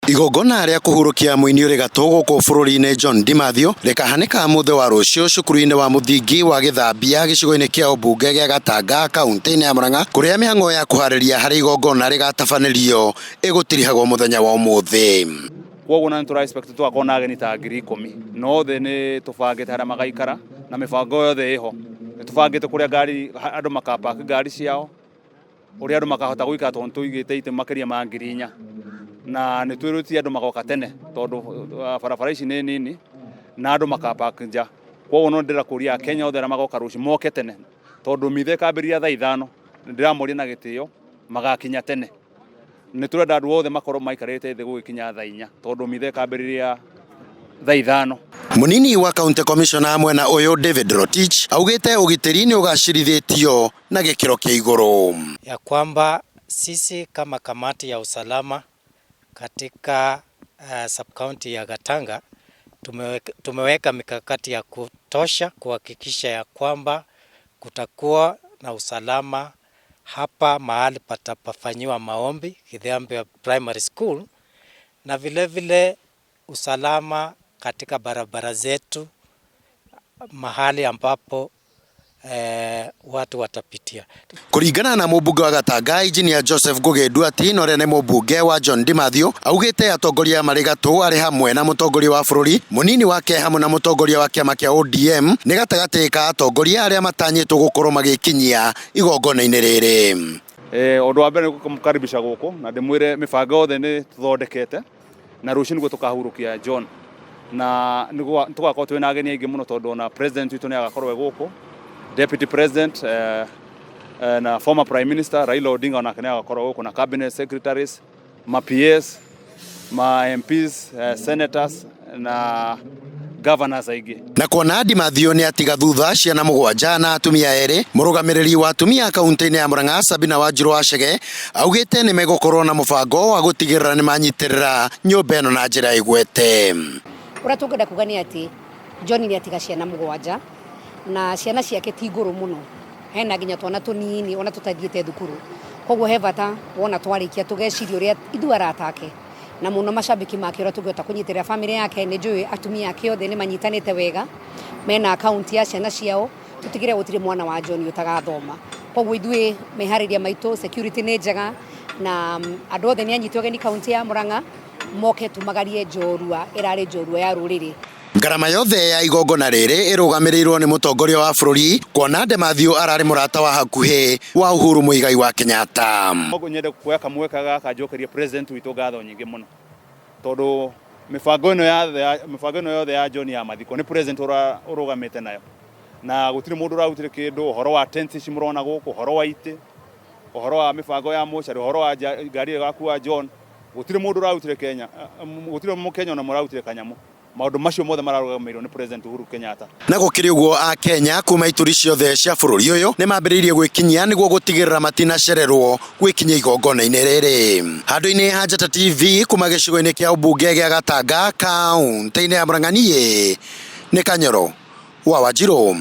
Igongona rĩa kũhurũkia mũini ũrĩ gatũ gũkũ bũrũri-inĩ John Dimathew rĩkahanĩka mũthĩ wa rũciũ cukuru-inĩ wa mũthingi wa Gĩthambia gĩcigo-inĩ kĩa ũmbunge gĩa Gatanga kaunti-inĩ ya Murang'a kũrĩa mĩhang'o ya kũharĩria harĩ igongona rĩgatabanĩrio ĩgũtirihagwo mũthenya wa ũmũthĩ. Koguo na nĩtũra expect tũgakorwo na ageni ta 10,000 na othe nĩ tũbangĩte harĩa magaikara na mĩbango yothe ĩho. Nĩ tũbangĩte kũrĩa ngari andũ maka park ngari ciao, ũrĩa andũ makahota gũikara tondũ nĩtũigĩte itĩ makĩria ma 4,000 na nĩ twĩrĩtie andũ magoka tene tondũ barabara ici nĩ nini na andũ maka park nja. Koguo no ndĩrenda kũria Akenya othe arĩa magoka rũciũ moke tene tondũ mitha ĩkambĩrĩria thaa 5 nĩ ndĩramoria na gĩtĩo magakinya tene. Nĩ tũrenda andũ othe makorwo maikarĩte thĩ gũgĩkinya thaa 4 tondũ mitha ĩkambĩrĩria thaa 5. Mũnini wa County Commissioner mwena ũyũ David Rotich augĩte ũgitĩri nĩ ũgacĩrithĩtio na gĩkĩro kĩa igũrũ. Ya kwamba sisi kama kamati ya usalama katika sub-county ya Gatanga tumeweka mikakati ya kutosha kuhakikisha ya kwamba kutakuwa na usalama hapa mahali patapafanyiwa maombi Githambia Primary School, na vile vile usalama katika barabara zetu mahali ambapo watu watapitia. Kũringana na mũmbunge wa Gatanga Engineer Joseph Ngugi Nduati na ũrĩa nĩ mũmbunge wa John Dimathew augĩte atongoria marĩ gatũ arĩ hamwe na mũtongoria wa bũrũri mũnini wake hamwe na mũtongoria wa kĩama kĩa ODM nĩ gatagatĩ ka atongoria arĩa matanyĩtwo gũkorwo magĩkinyia igongona-inĩ rĩrĩ. Ũndũ wa mbere nĩ kũmũkaribisha gũkũ na ndĩmwĩre mĩbango yothe nĩ tũthondekete na rũciũ nĩguo tũkahurũkia John na nĩguo tũgakorwo twĩna ageni aingĩ mũno tondũ ona president witũ nĩ agakorwo e gũkũ, deputy president na former prime minister Raila Odinga onake nĩ agakorwo gũkũ na cabinet secretaries, ma PS, ma MPs, senators na governors aingĩ. Na kuona Dimathew nĩ atiga thutha ciana 7 na atumia 2, mũrũgamĩrĩri wa atumia kaunti-inĩ ya Murang'a Sabina Wanjiru Wachege augĩte nĩ megũkorwo na mũbango wa gũtigĩrĩra nĩ manyitĩrĩra nyũmba ĩno na njĩra ĩgwete. Ũrĩa tũngĩenda kuga nĩ atĩ John nĩ atiga ciana 7 na ciana ciake ti ngũrũ mũno, hena nginya twana tũnini ona tũtathiĩte thukuru, koguo he bata wona twarĩkia tũgeciria ũrĩa ithuĩ arata ake na mũno macambĩki make ũrĩa tũngĩhota kũnyitĩrĩra bamĩrĩ yake. Nĩ njũĩ atumia ake othe nĩ manyitanĩte wega, mena akaunti ya ciana ciao, tũtigĩre gũtirĩ mwana wa John ũtagathoma. Koguo ithuĩ meharĩria maitũ security nĩ njega na andũ othe nĩ anyitwo ũgeni kaunti ya Murang'a moke tumagarie njorua ĩrarĩ njorua ya rũrĩrĩ. Ngarama yothe ya igongona rĩrĩ ĩrũgamĩrĩirwo nĩ mũtongoria wa bũrũri kuona Dimathew ararĩ mũrata wa hakuhĩ wa Uhuru Muigai wa Kenyatta. Nyende kuoya kamweke gaka njokerie president witũ ngatho nyingĩ mũno tondũ mĩbango ĩno yothe mĩbango ĩno yothe ya John ya mathiko nĩ president ũrũgamĩte nayo na gũtirĩ mũndũ ũrarutire kĩndũ ũhoro wa tents ici mũrona gũkũ, ũhoro wa itĩ, ũhoro wa mĩbango ya mocarĩ, ũhoro wa ngari ĩyo ĩgakua John, gũtirĩ mũndũ ũrarutire Kenya, gũtirĩ mũkenya ona mũrarutire kanyamũ. Maũndũ macio mothe mararũgamĩrĩirwo nĩ President Uhuru Kenyatta. Na gũkĩrĩ ũguo a Kenya kuma ituri ciothe cia bũrũri ũyũ nĩ mambĩrĩirie gwĩkinyia nĩguo gũtigĩrĩra matinacererwo gwĩkinyia igongona-inĩ rĩrĩ. Handũ-inĩ ha Njata TV kuma gĩcigo-inĩ kĩa ũmbunge gĩa Gatanga kaunti-inĩ ya Murang'a, niĩ nĩ Kanyoro wa Wanjiru.